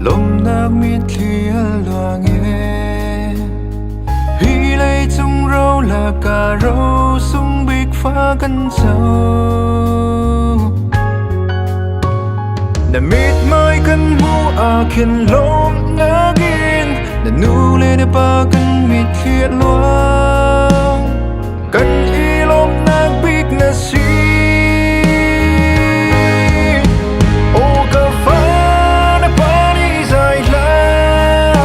Lawmhnak mitthli a luang e. Hi leicung ro lakah ro sung bik fa kan co. Na mithmai kan hmuh ah khin lawmhnak in na nu le na pa kan mitthli a luang. Kan i lawmhnak bik na si. Aw ka fa na pa nih zai hlah.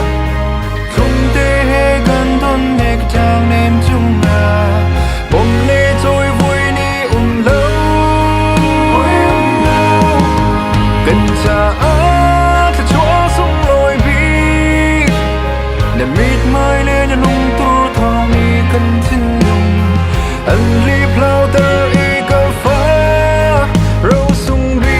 Thlumte he kan don nek tlang nem cungah bom le cawi vui ni um lo. Kan caah thluachuah sunglawi bik na mithmai le na lungtur thawng i kan thinlung an hliphlau-ter i ka fa rosung bik.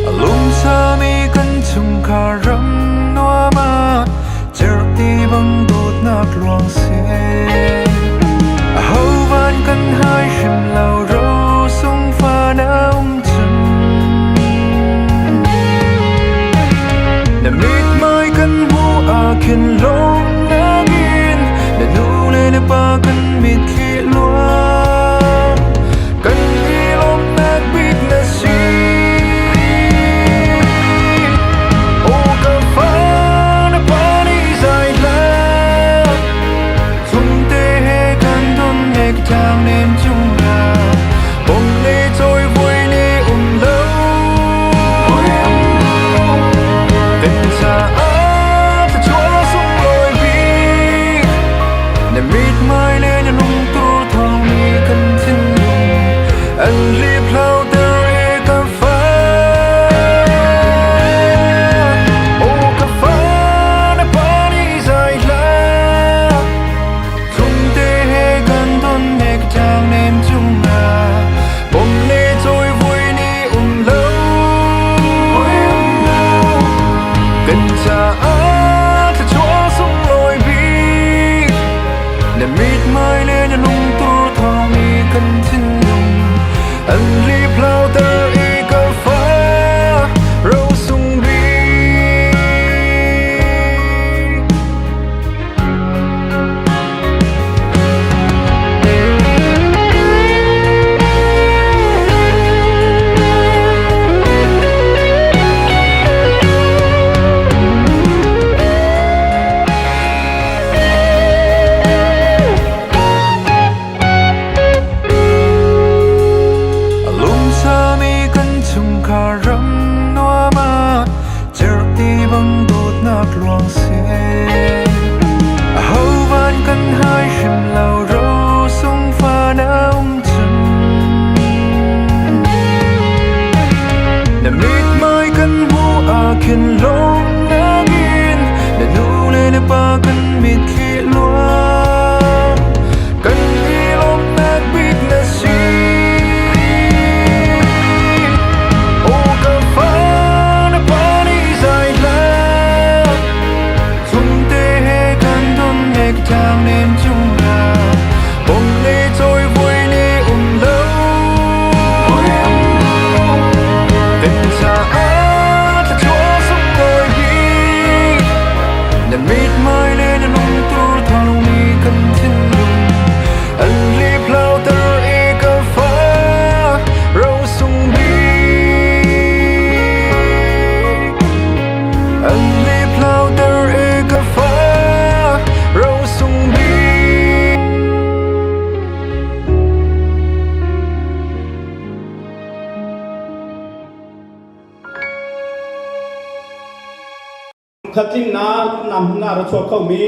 A lungsami kan chungkhar ram nuam ah cerhti bang dawtnak luang seh. Ahovan kan hai hrim lo ro sung fa na um cun. Na mithmai kan hmuh ah khin lawmnak in na nu le na pa kan mitthli luang. Kan i lawmhnak bik na si. Aw ka fa na pa nih zai hlah. Thumte he kan don nek tlang nem cungah bom le cawi vui ni um lo. Kan caah thluachuah sunglawi bik na mithmai le na lungtur thawng nih kan thinlung an hliphlau-ter i ka fa. Aw ka fa na pa nih zai hlah. Thlumte he kan don nek tlang nem cungah bom le cawi vui ni um lo. Kan caah thluachuah sunglawi bik na mithmai le na lungtur thawng i kan thinlung an hliphlau-ter i ka fa rosung bik. A lungsami kan chungkhar ram nuam ah cerhti bang dawtnak luang seh. Ahovan kan hai hrim lo ro sung fa na um cun. Na mithmai kan hmuh ah khin lawmnak in na nu le na pa kan mitthli luang. Kan i lawmhnak bik na si. Aw ka fa na pa nih zai hlah. Thumte he kan don nek tlang nem cungah bom le cawi vui ni um lo. Kan caah thluachuah sunglawi bik na mithmai le na lungtur thawngmi kan thinlung an hliphlau-ter i ka fa rosung bik an hliphlau-ter i ka fa rosung bik. Khatling na nam na ra chuak khomi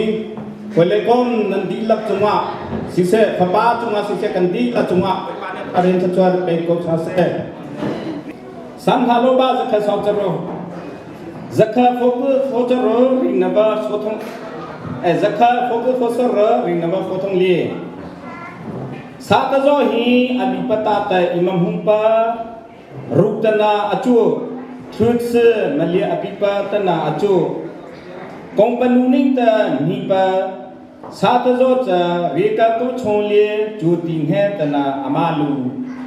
hawilekom nan dihlak cungah siseh fapa cungah siseh kan dihlak cungah a rin thlachuan pe ko hna seh. San hla lo ba zakha sau charo zakha fo fo charo ring na ba so thong. Zakha focus fosor ring number fothong li. Sa ta zo hi abi pata ta imam humpa ruktana achu thut se malia apipa tana achu kong panu ning ta ni pa sa ta zo cha reka tu chong le chu tin he tana amalu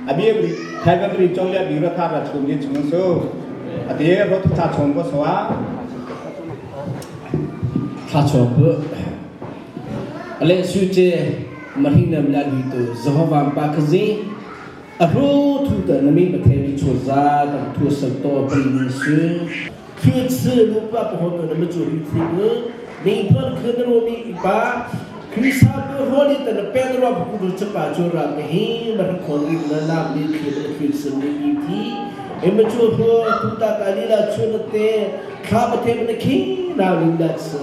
abi bri thai ba bri chong le bi ra tha ra chum le chung so ate ro tha chong ko soa Thla chuak bu ale su che mahinam la ni tu Jehovah pa khazi a ru thu ta na mi pathe mi chu za tam thu sal to pri ni su khu chi lu pa po to na mi chu ri thi bu ni phon khu na ro mi pa Krisa bu ro ni ta na pen ro bu du cha pa chu ra me hi ma khon ri na na mi thi na khu sim ni thi e ma chu ro tu ta ka li la chu na te kha ba the na khi na rin da sa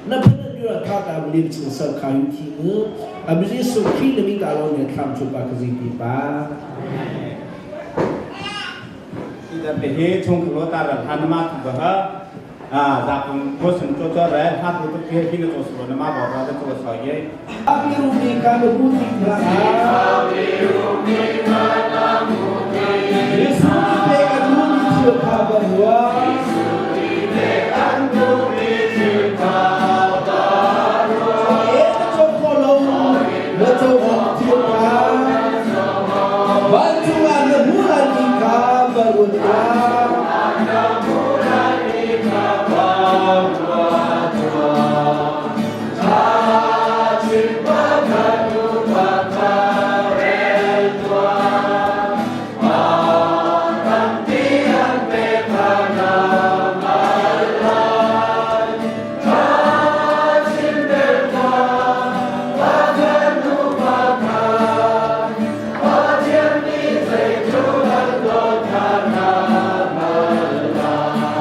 na phan na ra tha ta bu lim ching sa kha yu thi mu a bi ji su khi na mi ka lo ne tham chu pa ka ji pi pa ida pe he chung khlo ta ra than ma thu ba a za kung ko sun cho cho ra ha thu to ke hi na cho so na ma ba ra cho so ye Abi rumi ka na bu ti na Yesu ni pe ka du ni chu kha ba wa e na cho ko lo na cho ho thi ka ba chu wa na bu la ni ka ba ru ta.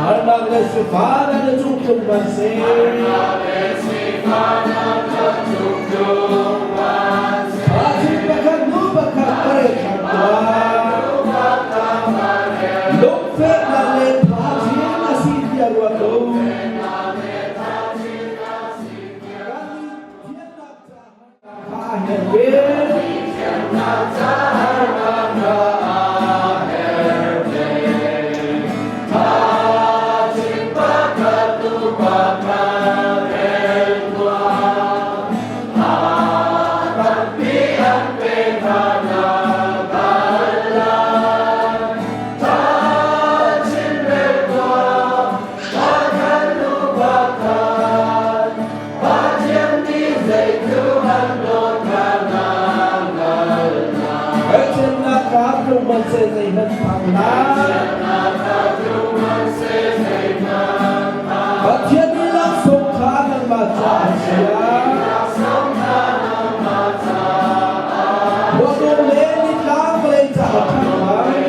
Harnak le sifahnak na cung tlung ban seh. Pathian pakhat nu pakhat pare ṭhan tuah. Lungfehnak le Pathian a si tiah ruat u. Kan thiannak caah a herh ve. Thiannak caah tlung ban seh zeihmanh phang hlah. Pathian nih laksawng kha nangmah caah a chiah. Khuadawm le nitlang vawlei caah ṭhat lai.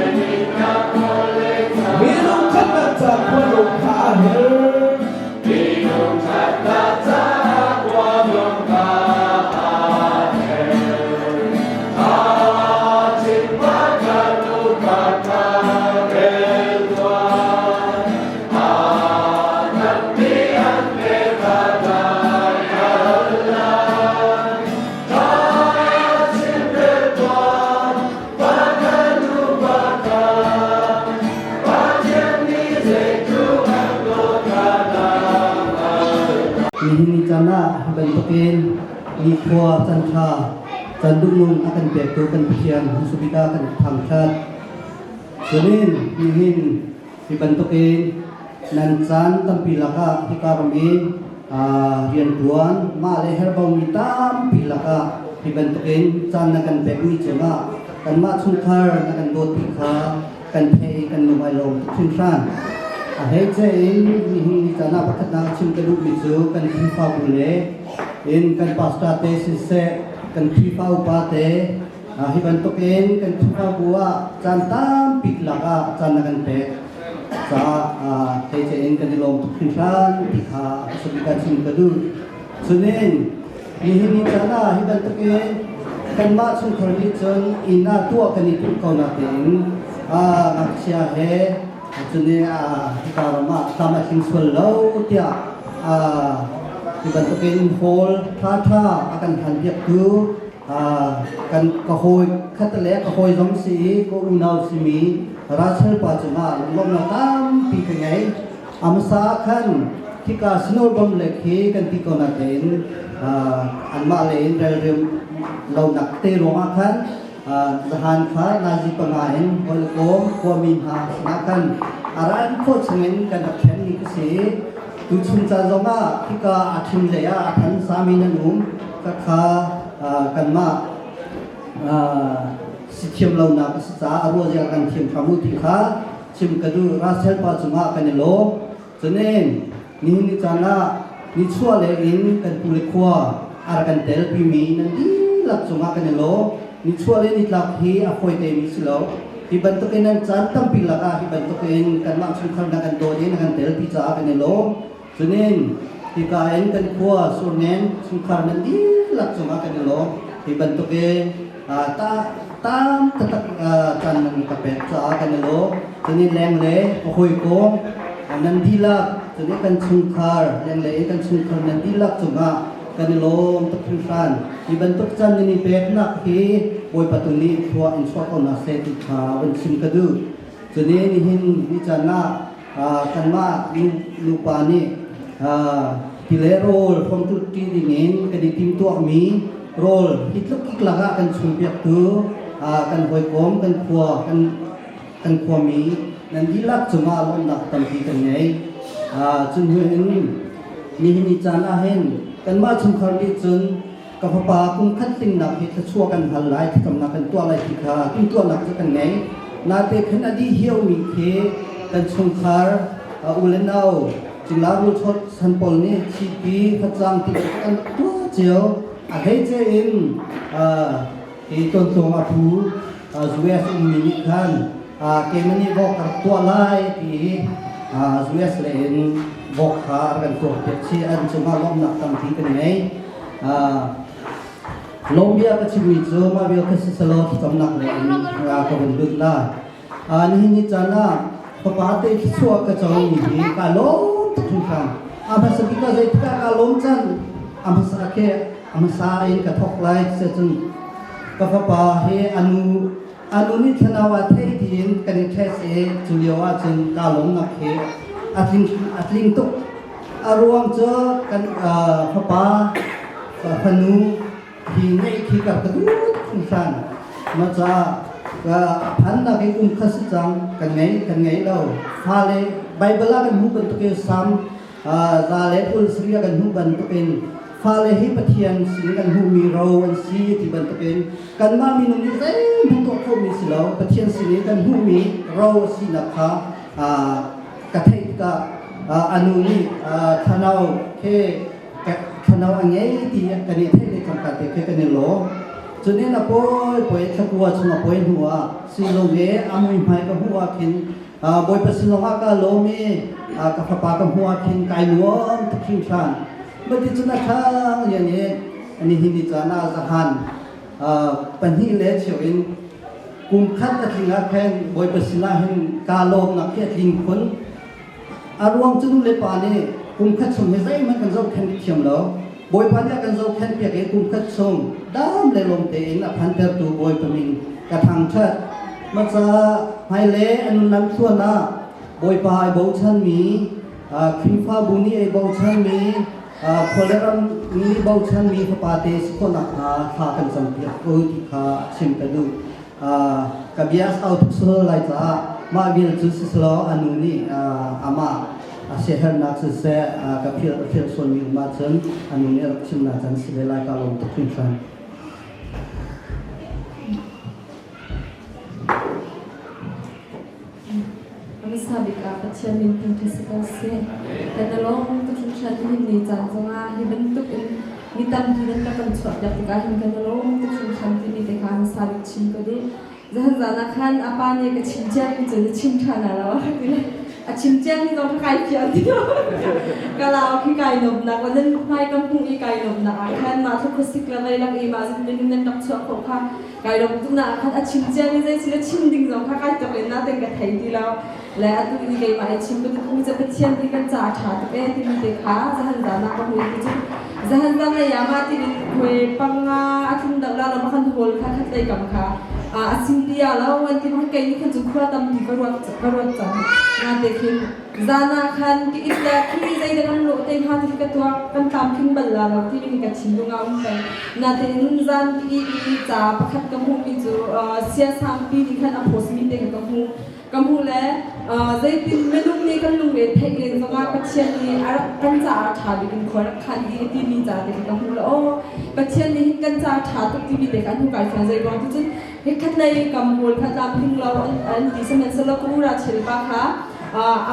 Minung ṭhatnak ca khuadawm kha a herh. Nihin ni caan ah hi bantukin nikhua canṭha can duhnung a kan pektu kan Pathian Hmasabik ah kan thangṭhat. Cunin nihin hi bantukin nan caan tampi lakah hika ram i rianṭuan mah le herhbaumi tampi lakah hi bantukin caan na kan pekmi cungah kanmah chungkhar na kan dawt ti kha kan theih i kan lung ai lawm tuk hringhran. A hleice in nihin ni caan ah pakhatnak chim ka duhmi cu kan Khrihfabu le in kan pastor te siseh kan Khrihfa upa te hi bantukin kan Khrihfabu ah caan tampi lakah caan na kan pek caah hleice in kan i lawm tuk hringhran ti kha a chim ka duh. Cunin nihin ni caan ah hi bantukin kanmah chungkhar nih cun inn ah tuah kan i timh ko natein ngakchia he cun hika ram ah tlam a tling sual lo tiah. Hi bantukin hall ṭhaṭha a kan hlanpiaktu kan ka hawi khat le ka hawi zong si i ka unau simi Rachel pa cungah lunglawmhnak tampi ka ngei. A hmasa ah khan khika sinawlbawm le khi kan ti ko natein anmah lei in relrem lonak te ruangah khan zahan kha nazi panga in hawikom khuami hna sinah khan a ran khawh chungin kan rak thlenmi ka si. Tuchun ca zongah khika a ṭhim lei ah a than sami nan um khakha kanmah si thiam lonak a si caah a ruah zia kan thiam hram u ti kha chim ka duh. Rachel pa cungah kan i lawm. Cunin nihin ni caan ah nichuah lei in kan pu le khua a rak kan telpimi nan dihlak cungah kan i lawm. Nichuah le nitlak hi a fawite mi si lo. Hi bantukin nan caan tampi lakah hi bantukin kanmah chungkhar na kan dawt i na kan telpi caah kan i lawm. Cunin hika in kan khua Surngen chungkhar nan dihlak cungah kan i lawm. Hi bantukin ta tam taktak caan nan ka pek caah kan i lawm. Cunin lengle ka hawikom nan dihlak, cunin kan chungkhar lengle in kan chungkhar nan dihlak cungah kan i lawm tuk hringhran. Hi bantuk caan nan i peknak hi Bawipa tu nih thlua in chuah ko hna seh ti kha van chim ka duh. Cunin nihin ni caan ah kanmah nupa nih ti le rawl hrawmtu ṭi dingin kan i timtuahmi rawl hi tluk kiklak ah kan chungpiaktu kan hawikom kan khua kan khuami nan dihlak cungah lawmhnak tampi kan ngei. Cun hin nihin ni caan ah hin kanmah chungkhar nih cun ka fapa kum khat tlingnak hi thluachuah kan hal lai, thlacamnak kan tuah lai ti kha timhtuahnak cu kan ngei. Nate khan a dih hiomi khi kan chungkhar u le nau cingla rulchawt san pawl nih thipi facang ti kan tuah cio. A hleice in hi tontlong a phu US ummi nih khan keimah nih vok ka rak tuah lai ti i US lei in vok kha a kan tuahpiak chih. An cungah lawmhnak tampi kan ngei. Lawmbia ka chimmi cu mah vial kha siselaw thlacamnak lei in ka vun lut lai. Nihin ni caan ah fapa te thluachuah ka comi hi kaa lawm tuk hringhran. A hmasa bik ah zeitik ah kaa lawm can a hmasa khi a hmasa in ka thawk lai ti cun ka fapa hi a nu nih thlanau ah thei tiin kan i test i cu lio ah cun kaa lawmnak hi a tling tuk. A ruang cu kan fapa fanu hi ngeih khi ka ka duh hringhran. Mah caah ka phannak hi kum khat si cang kan ngei lo. Fale Bible ah kan hmuh bantukin Salm za le kul sarih ah kan hmuh bantukin fale hi Pathian sin kan hmuhmi ro an si ti bantukin kanmah minung nih zeihmanh tuah khawhmi si lo. Pathian sin i kan hmuhmi ro sinak kha ka theih tikah a nu nih thlanau khi thlanau a ngei ti kan i theih le cangka te khi kan i lawm. Cunin a pawi pawi thlakua chung a pawi hnu ah silong he a muihmai ka hmuh ah khin Bawipa sinlong ah ka lawm i ka fapa ka hmuh ah khin kai nuam tuk hringhran. Mati cun a ṭhang lian i nihin ni caan ah zahan pahnih le cheu in kum khat a tling ah khan Bawipa sinah hin kaa lawmnak hi a tling khun. A ruang cu nu le pa nih kum khat chung hi zeihmanh kan zohkhenh thiam lo. Bawipa nih a kan zohkhenh piak i kum khat chung dam le lawm tein a phantertu Bawipa min ka thangṭhat. Maca hmailei a nun lamthluan ah Bawipa ai bochanmi, Khrihfabu nih ai bochanmi, khua le ram nih bochanmi fapa te si khawh nakhnga thla kan campiak ko ti kha chim ka duh. Ka bia a sau tuk sual lai caah mah vial cu siselaw a nu nih amah a siaherhnak siseh ka philh sualmi um ahcun a nu nih a rak chimnak can si ve lai ka lawm tuk hringhran. Hmasa bik ah Pathian min thangṭhat si ko seh. Kan i lawm tuk hringhran nihin ni caan zongah hi bantuk in mi tampi nan ka kan chuahpiak tikah hin kan i lawm tuk hringhran timi te kha hmasa bik chim ka duh. Zahan zan ah khan a pa nih ka chim ciami cu na chim ṭhan ah lo a ti le. A chim ciang mi zong kha kai fiang ti lo. Ka lau khi kai nuamnak le nan hmai ka hmuh i kai nuamnak ah khan mah thla khuasik le mei lak i mah zin minung nan rak chuah khawh kha kai lawm tuk na ah khan a chim ciang mi zei si le chim ding zong kha kai tuk in natin ka thei ti lo. Le atu i keimah i chim ka duh cu Pathian hi kan ca a ṭha tuk ee timi te kha zahan zan ah ka hmu ti cu zahan zan le yama tiin khuai panga a tlung deuh la lo ma kan hawl kha khat lei kam kha a sim ti ah lo an ti ma kei nih khan cu khua tampi ka ruat cang na te khin zan ah khan ki it le khi zei dah kan lawh te hnga ti ka tuak kan tlamtling bal la lo ti mi ka thinlung ah um peng natein zan ki i ca pakhat ka hmuh mi cu sia sangpi nih khan a post mi te ka hmu Ka hmuh le zeitin minung nih kan lungre theih len zongah Pathian nih a rak kan caah ṭha bik in khua rak khan dih timi ca te ka hmuh le aw Pathian nih hin kan caah ṭha tuk timi te kha an hmu kai fiang zei ruang ti cun hikhat lei kam hawl kha tlamtling lo an ti sihmanhsehlaw ka ura chilpa kha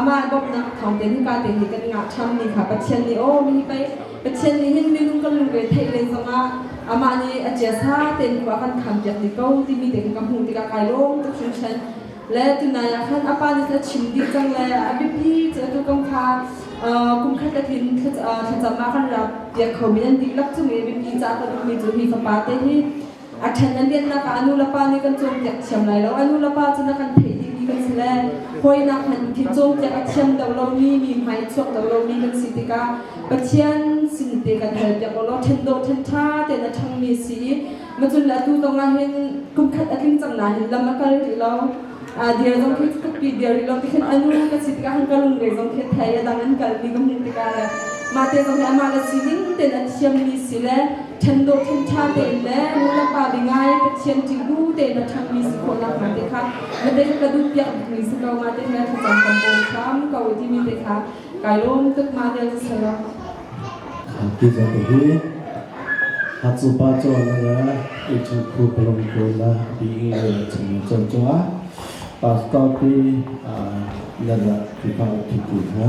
amah bawmhnak thawng te hika te hi kan ngah ṭham mi kha Pathian nih aw mi hi pei Pathian nih hin minung kan lungre theih len zongah amah nih a ciasa tein khua kan khan piak ti ko timi te kha ka hmuh tikah kai lawm tuk hringhran. Le tunai ah khan a pa nih a chim dih cang le a biapi cu atu kong kha kum khat le thin thlacam ah kan rak piak khomi nan dihlak cung i biapi ca ka duhmi cu hi fapa te hi a ṭhen a liannak ah a nu le pa nih kan cawnpiak thiam lai lo. A nu le pa cu na kan theih dihmi kan si le hawinak hmanh khi cawnpiak a thiam deuh lomi mi hmai chuak deuh lomi kan si tikah Pathian sin te kan halpiak law ṭhen dawh ṭhen ṭha tein a ṭhangmi a si i macun le atu zong ah hin kum khat a tling cang nain lam a kal rih lo. Dir zong khi tukpi dir rih lo ti khin anu ka si tikah han ka lungre zong khi thei a dang an kalmi ka hmuh tikah le mah te zong hi amah le sining tein a thiammi si le ṭhen dawh ṭhen ṭha tein le nu le pa bi ngai Pathian ṭih bu tein a ṭhangmi si khawh nak hnga te kha mate kha ka duh piak bikmi si ko ma te he thlacam kan bawm hram ko timi te kha kai lawm tuk ma del selo. Ti zong hi hatsu pa cho na ga i chung khu palong ko la bi le chung cho cho a pastor pi na la ti pa ti ti ha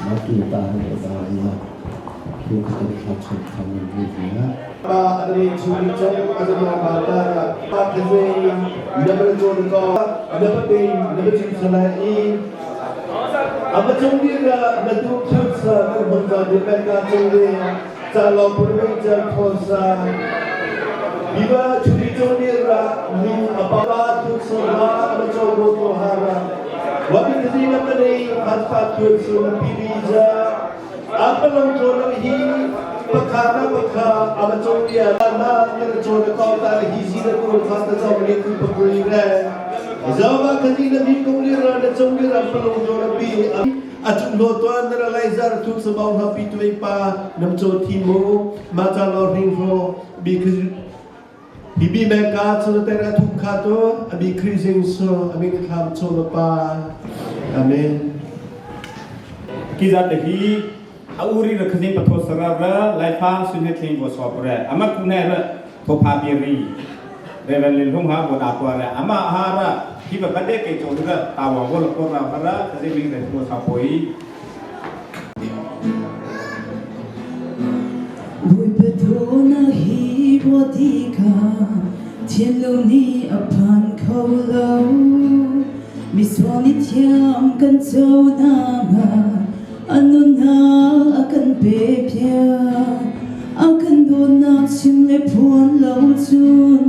ma tu ta ha ta na thu ka ta kha chu tham ni ha ba adre chu ni cho azama ba ta ra pa khaze na ba cho ko na ba pe na ba chu sala i Ama chung ni ra na tu thut sa kan hon za de kan ka chung ni cha lo pur me cha tho sa biba churi chung ni ra nu apa ba tu so ma ama cho go to ha ra wa bi thi na pa nei khat pa tu su na pi ri ja apa long cho na hi pakha na pakha ama chung ni na na cho na ko ta hi si na ku kha ta cho ni ku pa ku ri ra Zawa kati na bi kong li ra na chong li ra palong jo na pi a chung lo tuan na lai zar thu sa bau ha pi tuai pa nam cho thi mo ma cha lo ring ro bi bi bi me ka chu na te ra thu kha to abi khri so abi thlam cho na pa amen. Ki za te hi a uri ra khazin patho sara ra lai fa sun he thling bo so pre ama ku ne ra tho pha bi ri Reverend Lin Hung ha bo da ko ra ama ha ra hi ba ba de ke cho ra ta wa bo lo ko ra ra khazin ming re bo sa poi. Bawipa dawtnak hi ruat tikah thinlung nih a phan kho lo. Misual nih thiam kan co nakhnga a nunnak a kan pe piak. A kan dawtnak chim le phuan lo cun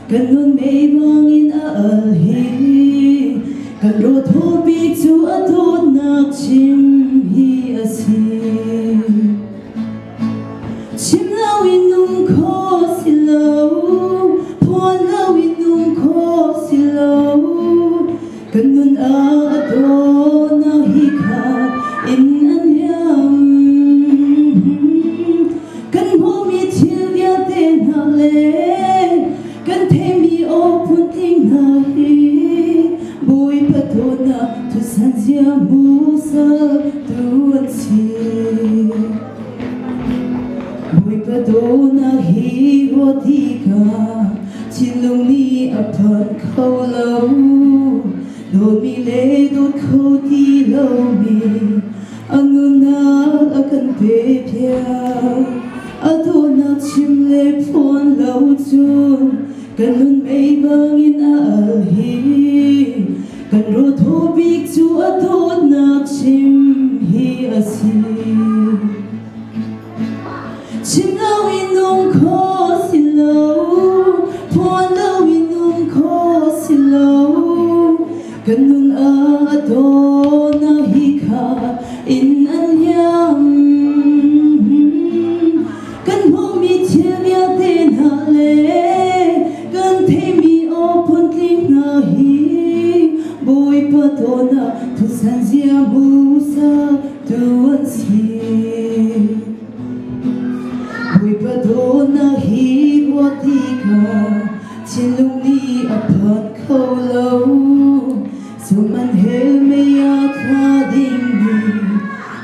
kan nun mei bangin a al hi. Kan rawthaw bik cu a dawtnak chim hi a si. Chim loin um khawh si lo, phuan loin um khawh si lo. Kan nun ah a dawtnak hi kha in an liam. Kan hmuhmi thil vialte hna le kan theihmi aw phuntling hna hi Bawipa dawtnak tusan zia hmuhsak tu an si. Bawipa dawtnak hi ruat tikah thinlung nih a phan kho lo. Dawtmi le dawt kho ti lomi a nunnak a kan pe piak. A dawtnak chim le phuan lo cun kan nun mei bangin a al hi. Kan rawthaw bik cu a dawtnak chim hi a si. Chim loin um kho si lo, phuan loin um kho si lo. Kan nun ah a dawtnak hi kha in an liam. Kan hmuhmi thil vialte hna le kan theihmi aw phuntling hna hi Bawipa dawtnak thusan zia hmusa tu an si. Bawipa dawtnak hi ruah tikah thinlung nih a phan kho lo. Sihmanhsehlaw mei a thla dingmi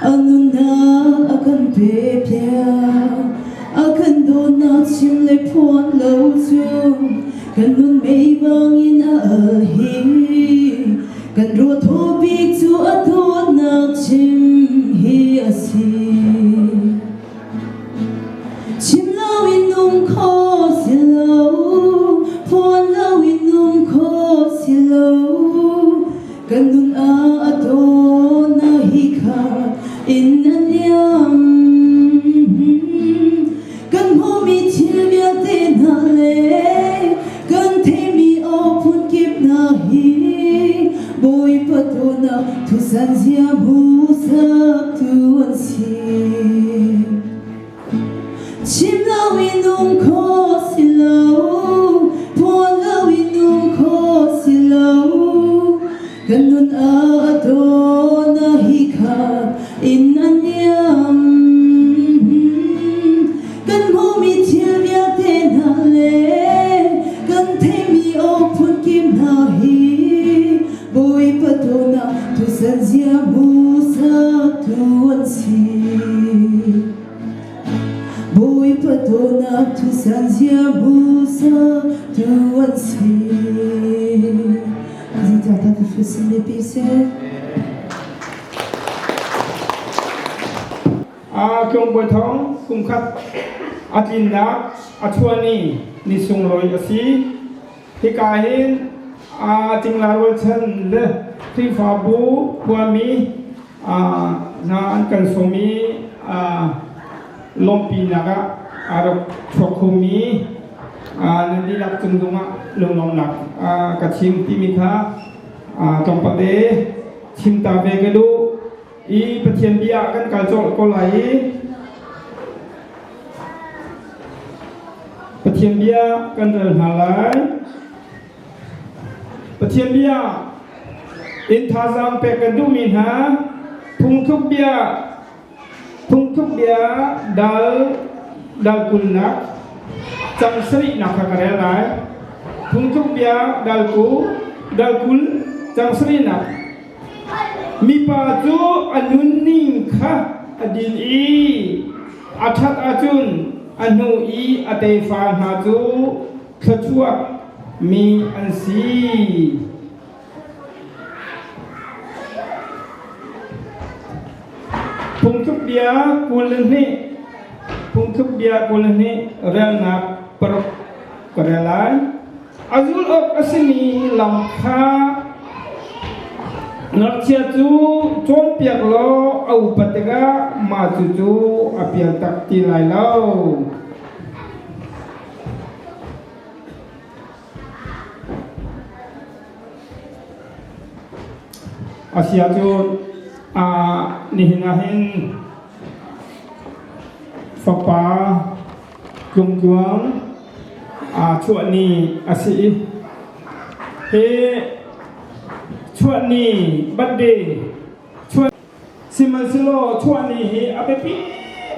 a nunnak a kan pepiak. A kan dawtnak chim le phuan lo cu kan nun mei bangin a al hi. Kan ruahthaw bik cu a dawtnak chim hi a si. Chim loin um kho si lo, phuan loin um kho si lo. Kan nun ah a dawtnak hi kha in an liam. Kan hmuhmi thil vialte hna le kan theihmi aw phunkip hna hi Bawipa dawtnak thusan zia hmuhsaktu an si. Chim loin um kho si lo, phuan loin um kho si lo. Kan nun ah a dawtnak hi kha in an liam. Kan hmuhmi thil vialte hna le kan theihmi aw phunkim hna hi Bawipa dawtnak tusan zia hmuhsaktu an si. Bawipa dawtnak tusan zia hmuhsaktu an si. Zeicahtiah ka hrusin biapi seh. Tlawngbawi thong kumkhat a tlinnak a chuahni ni sunglawi a si. Hika hin Cingla rualchan le Khrihfabu khuami hna an kan sawm i lawmhpinak ah a rak chuak khomi nan dihlak cung zongah lunglawmhnak ka chim timi kha tlawmpal te chim ta ve ka duh. I Pathian bia kan kal colh ko lai i Pathian bia kan rel hna lai. Pathian bia in thazaang pek kan duhmi hna phungthluk bia phungthluk bia dal dal kulnak cang sarihnak kha ka rel lai. Phungthluk bia dal ku dal kul cang sarihnak Mipa cu a nunning kha a din i a ṭhat ahcun a hnu i a tefa hna cu thluachuak mi an si. Phungthluk bia 22 Phungthluk bia 22 relnak paruk ka rel lai. A zulh awk a simi lam kha ngakchia cu cawnpiak law a upat tikah mah cucu a pial tak ti lai lo. Asiahcun nihin ah hin fapa tlungtluang chuahni a si i hi chuahni birthday chuah sihmanhsehlaw chuahni hi a biapi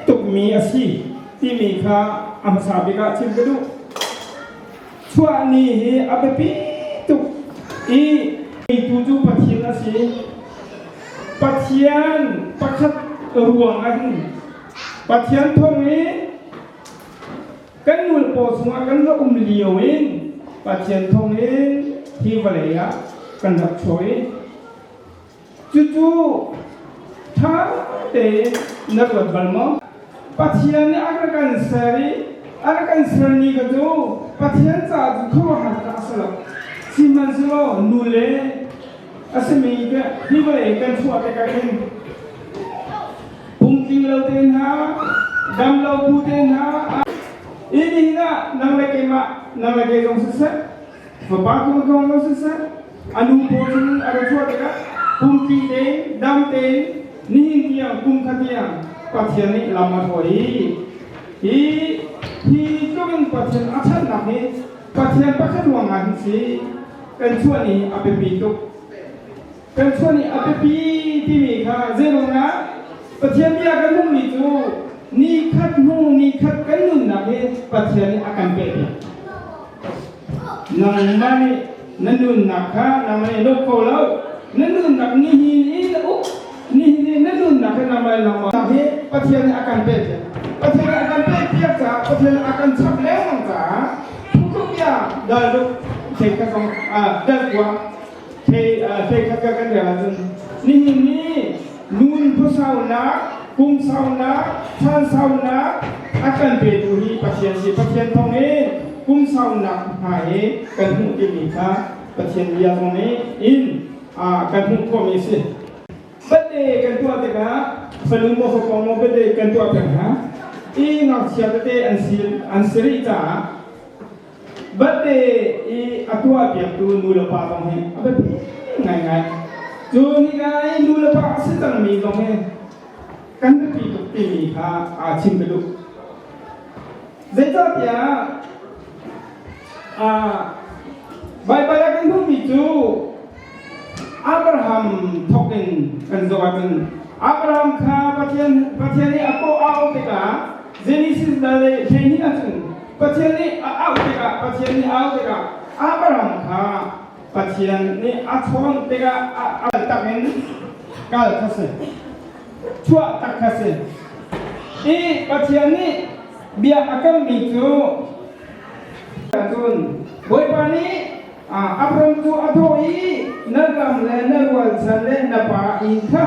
tukmi a si timi kha a hmasa bik ah chim ka duh. Chuahni hi a biapi tuk i tu cu Pathian a si. Pathian pakhat ruang ah hin Pathian thawng i kan nulpaw chungah kan rak um lio in Pathian thawng in hi vawlei ah kan rak chuak i cucu ṭha tein na ruat bal maw? Pathian nih a rak kan ser i a rak kan sermi kha cu Pathian caah cu khuaruahhar a si lo. Sihmanhsehlaw nu le A simi hi vawlei kan chuah tikah hin pumtling lo te hna, dam lo bu te hna, nihin ah nang le keimah, nang le kei zong siseh, fapa kong zong zong siseh, a nu paw chung a ra chuah tikah pumtling tein, dam tein, nihin tiang kum khat tiang Pathian nih lam a hruai i hi hi tluk in Pathian a ṭhatnak hi Pathian pakhat ruangah hin si kan chuah ni a biapi tuk. Kan chuah ni a biapi timi kha zeiruangah Pathian bia kan hmuhmi cu ni khat hnu ni khat kan nunnak hi Pathian nih a kan pek piak. Nangmah nih na nunnak kha nangmah nih lawk ko lo. Na nunnak nihin i na uk nihin i na nunnak hi nangmah nangmah hi Pathian nih a kan pek piak. Pathian nih a kan pek piak caah Pathian nih a kan chap lengmang caah phungtluk bia dal ruk thei khat zong dal kua thei thei khat ka kan rel ahcun nihin ni nun khuasaunak kum saunak chan saunak a kan petu hi Pathian si. Pathian thawng in kum saunak hna hi kan hmuh timi kha Pathian bia zong nih in kan hmuh khawhmi a si. Birthday kan tuah tikah fanu maw fapa maw birthday kan tuah peng hna i ngakchia tete an si an si rih caah birthday i a tuah piaktu nu le pa zong hi a biapi ngaingai. Cu nika i nu le pa a si cangmi zong hi kan biapi tuk timi kha aa chim ka duh. Zeicahtiah Baibal ah kan hmuhmi cu Abraham thawk in kan zoh ahcun Abraham kha Pathian Pathian nih a kawh a auh tikah Genesis dal le 12 ahcun Pathian nih a auh tikah Pathian nih a auh tikah Abraham kha Pathian nih a chawn tikah a tak in kal kha si chuah tak kha si i Pathian nih bia a kammi cu cun Bawipa nih Abram cu a thawh i na ram le na rualchan le na pa inn kha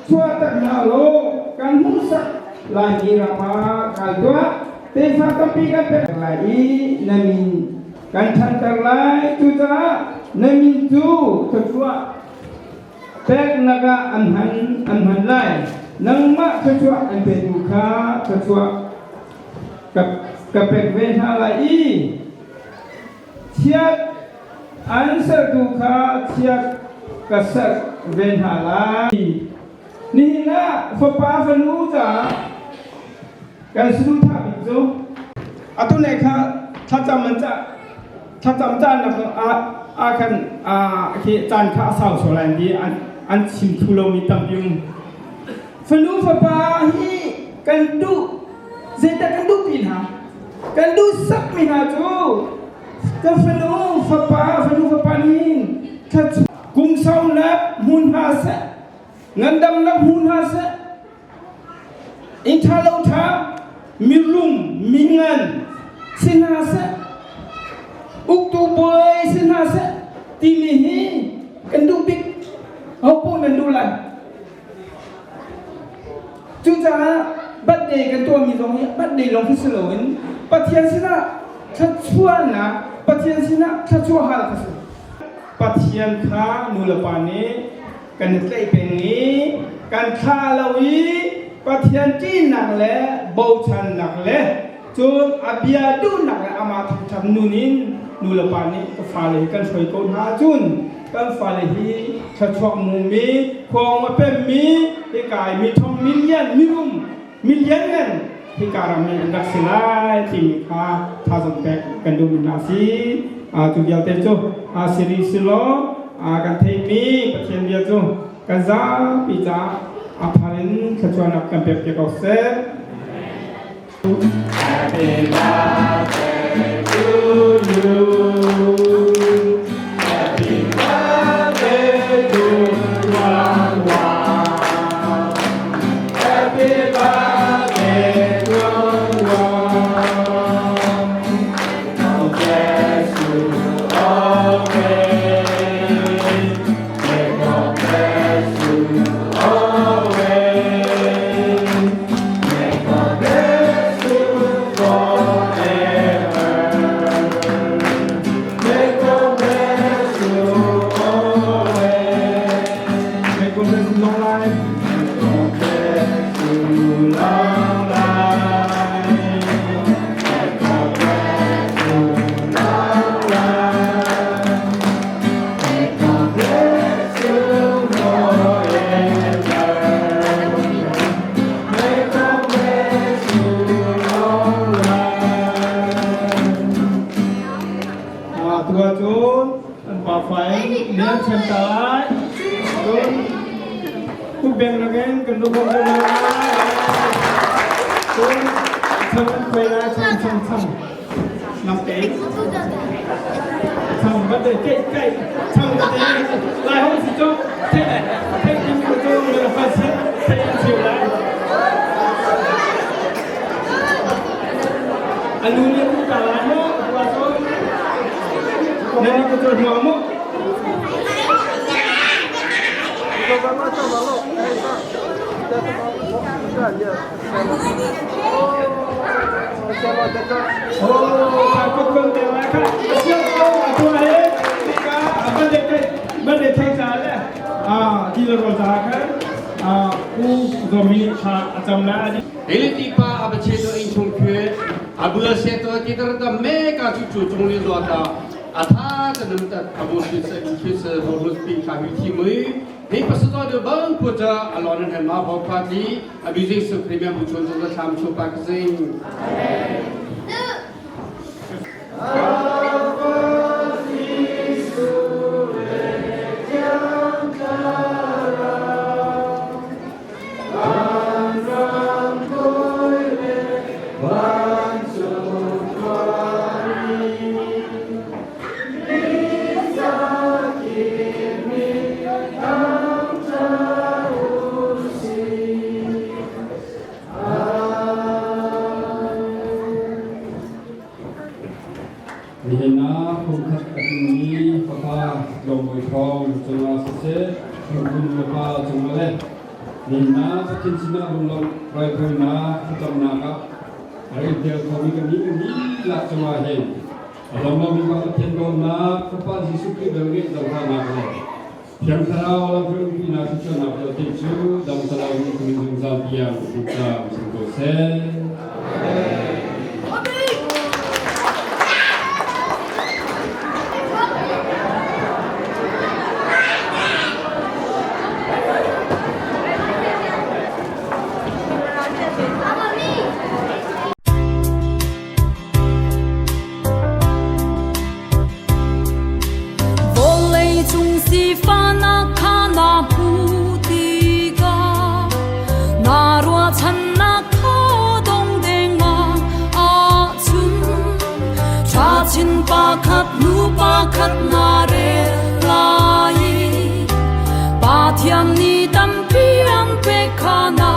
chuahtak hna law kan hmuhsak laimi ram ah kal tuah. Tefa tampi kan pek lai i na min kan ṭhanter lai. Cucaah na min cu thluachuah peknak ah an hman an hman lai. Nangmah thluachuah an petu kha thluachuah ka pek ve hna lai i chiat an sertu kha chiat ka serh ve hna lai. Nihin ah fapa fanu caah kan saduhthah bik cu atu ne kha thlacam an ca thlacam caan ah ah khan khi caan kha a sau sual lai ti an chim thu lomi tampi um. Fanu fapa hi kan duh zeidah kan duh pi hna kan duh sak mi hna cu ka fanu fapa fanu fapa nih kum saunak hmun hna seh, ngandamnak hmu hna seh, inn ṭha lo ṭha mirum mingan si hna seh, uktu bawi si hna seh timi hi kan duh bik. Ho nan duh lai? Cucaah birthday kan tuahmi zong hi birthday lawng khi si loin Pathian sinah thluachuahnak, Pathian sinah thluachuah hal kha si. Pathian kha nulepa nih kan i tlaih peng i kan thlah lo i Pathian ṭihnak le bochannak le cun a bia duhnak le amah thangṭhat nun in nulepa nih ka fale hi kan hruai ko hna ahcun kan fale hi thluachuak mumi, khuang a pemmi, hika i mithong milian, mirum milian ngan hika ram in an rak si lai timi kha thazang pek kan duhmi hna a si. Cu vialte cu si rih si law kan theihmi Pathian bia cu kan zapi caah a thar in thluachuahnak kan pek te ko seh. Happy birthday to you. Happy birthday to Wan Wan. Happy birthday to Wan. God bless you always. May God bless you always. May God bless you forever. Atu ahcun an pafa in nan ṭhen ta lai. Cun kutbeng nakin kan lu bawmh lai. Cun chang an khuai lai, chang chang chang. Namte. Chang va te keih keih. Chang va te lai hong si cu. Theih theih tim ko cu na fa si theih an chiu lai. A nu nih ku ta lai maw? Atu ahcun na nih ku cu hnuang maw? Hili pa a che to in chung khue a bua se to ti tar ta me ka chu chu chung li zo ta a tha ta nam ta a bu si se khi se bo lu pi kha hu thi mui hei pa sa de bang pu cha a lon han ma ho pa ti a bi jing su khri me bu chun chu tham chu pa ka sing. Nihin ah phungkhat a tlingmi fapa Lawngbawi Thawng cungah siseh, Thingkung nupa cungah le nihin ah Pathian sinah lunglawmh raithawinak thlacamnak ah a rak i tel khomi kan nih kan dihlak cungah hin a dong lomi pa Pathian dawtnak, Fapa Jesuh Khrih velngeih zohhlannak le Thiang Thlarau lamhruainak thluachuahnak vialte cu dam salau in kum zungzal tiang hmuhcang si ko seh. Vawleicung sifahnak kha na hmuh tikah na ruahchannak kha dong dengmang ahcun ṭhachin pakhat hnu pakhat na rel lai i Pathian nih tampi an pek kha na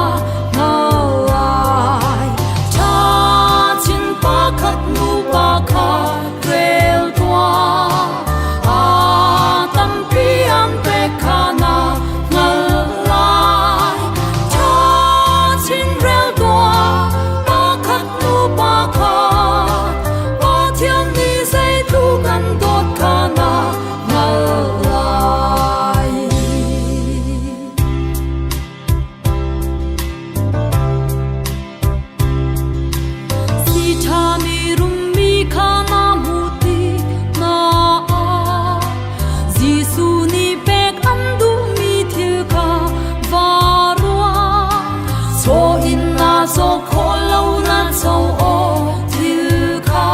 hngalh lai. Ṭhachin pakhat nu pakhat rel tuah, aa tampi an pek kha na hngalh lai. Ṭhachin rel tuah, pakhat nu pakhat, Pathian nih zeitluk an dawt kha na hngalh lai. Siṭhami rummi kha na hmuh tik hna ah Jesuh nih pek an duhmi thil kha va ruah. Chaw in naa caw khawh lo na co awk thil kha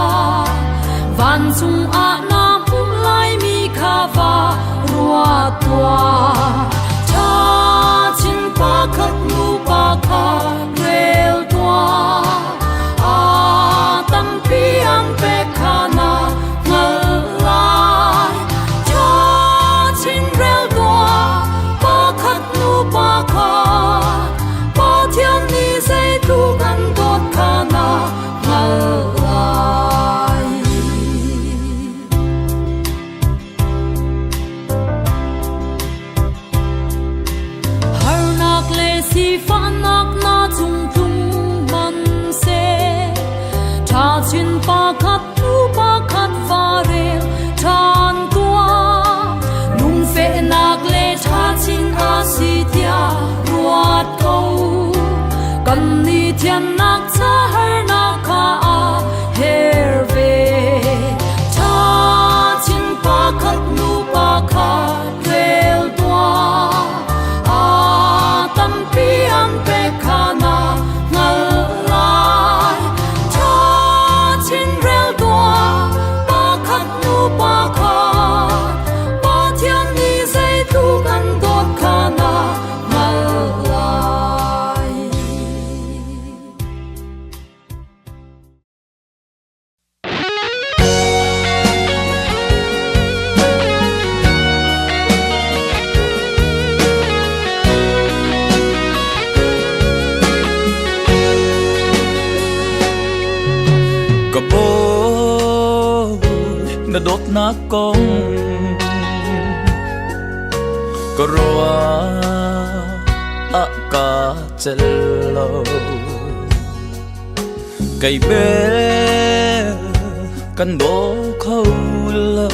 vancung ah na hmuh laimi kha va ruat tuah. Ṭhachin pakhat nu pakhat rel tuah. Aa tampi an pek kha na hngalh lai. Ṭhachin rel tuah, pakhat nu pakhat. Pathian nih zeitluk an dawt kha na hngalh lai. Harnak le sifahnak na cung tlung hmanhseh, ṭhachin pakhat hnu pakhat va rel ṭhan tuah. Lungfehnak le ṭhachin a si tiah ruat ko. Kan i thiannak ca harnak kha a her ve. Ṭhachin pakhat nu pakhat rel tuah. Aa tampi an pek kha na hngalh lai. Ṭhachin rel tuah, pakhat nu pakhat. Na dawtnak kong ka ruah ah ka cel lo. Kei bel kan daw kho lo.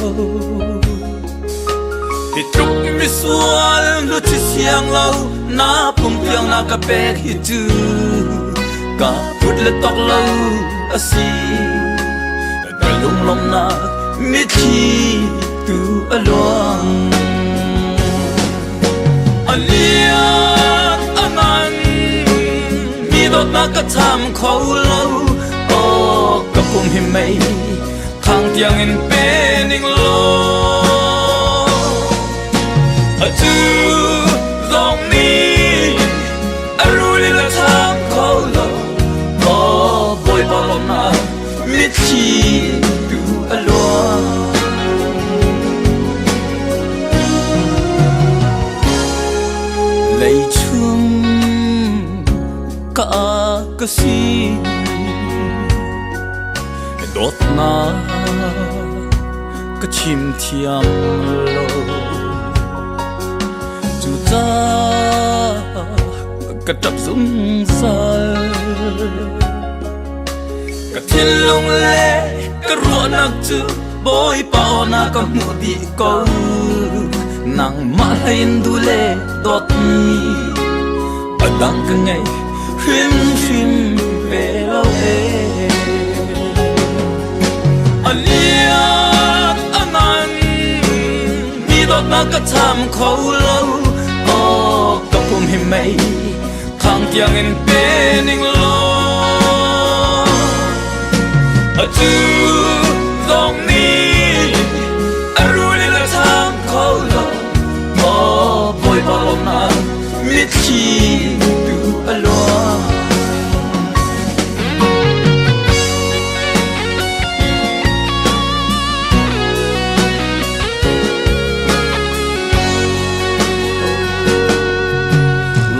Hi tluk misual nu chi siang lo na pum tiang na ka pek hi cu ka phut le tok lo a si. Ka lunglawmhnak mitthli tu a luang. A lian a ngan mi dawtnak ka cham kho lo. Aw ka pum hi mei thang tiang in pe ning law. Atu zong nih a rul in a cham kho lo. Aw Bawipa lawmhnak mitthli tu a luang. Leichung ka ka si dawtnak ka chim thiam lo cucaah ka ṭap zungzal. Ka thinlung le ka ruahnak cu Bawipa aw na ka hmuh dih ko. Nangmah hlei in duh le dawtmi a dang ka ngei hrimhrim ve lo ee. A lian a ngan mi dawtnak ka cham kho lo. Aw ka pum hi mei thang tiang in pe ning law. Atu zong nih a rul in a cham kho lo. Maw Bawipa lawmhnak mitthli tu a luang.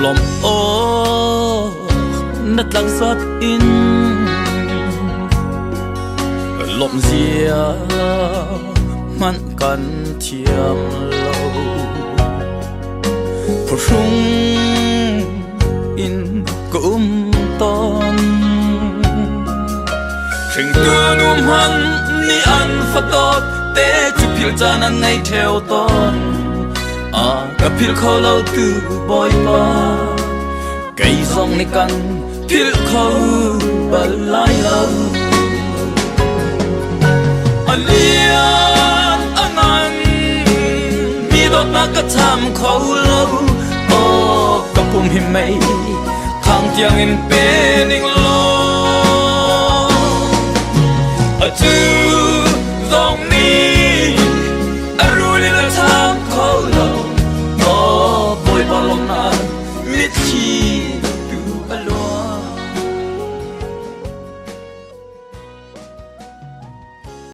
Lawmh awk na tlangzat in lawmh zia hmanh kan thiam lo. Phuhrung in ka um tawn. Hringtu nu hmanh nih an fadawt te cu philh caan an ngei ṭheo tawn. A ka philh kho lo tu Bawipa, kei zong nih kan philh kho bal lai lo. A lian a ngan mi dawtnak ka cham kho lo. Aw ka pum hi mei khang tiang in pe ning law. Atu zong nih a rul in a cham kho lo. Aw Bawipa lawmhnak mitthli.